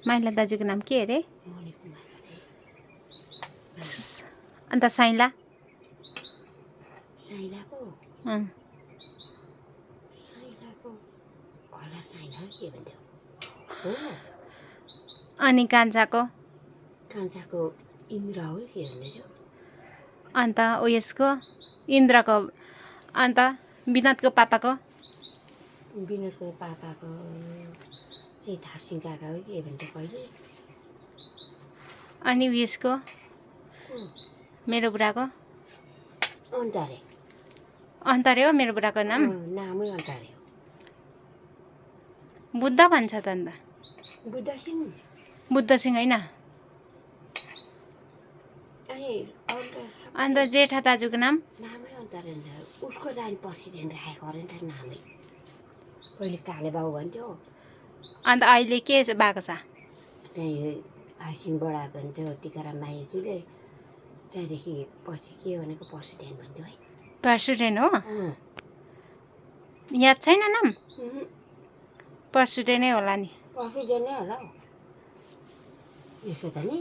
माइला दाजुको नाम के अरे? मणिकुमार अरे। अन्त साइला? साइलाको अँ साइलाको होला साइला के भन्थ्यो हो अनि कान्छाको? कान्छाको इन्द्र हो के भन्दैथ्यो। अन्त उयसको इन्द्रको अन्त विनोदको पापाको? विनोदको पापाको त्यही थार्सिङ काका हो के भन्थ्यो कहिले। अनि उयसको मेरो बुढाको? अन्टारे अन्तरे हो मेरो बुढाको नाम? नामै अन्टारे हो। बुद्ध भन्छ त अन्त। बुद्ध सिंह बुद्ध सिंह होइन? अन्त जेठा दाजुको नाम? नामै अन्टारे हुन्छ। उसको लागि प्रेसिडेन्ट राखेको अरे नि त नामै। पहिले काले बाबु भन्थ्यो। अन्त अहिले के भएको छ? त्यही हाइसिङ बडा भन्थ्यो टिकाराम माइतीले। त्यहाँदेखि पछि के भनेको प्रेसिडेन्ट भन्थ्यो है। प्रेसिडेन्ट हो? याद छैन नाम? प्रेसिडेन्टै होला नि। प्रेसिडेन्ट नै होला हौ। यसो त नि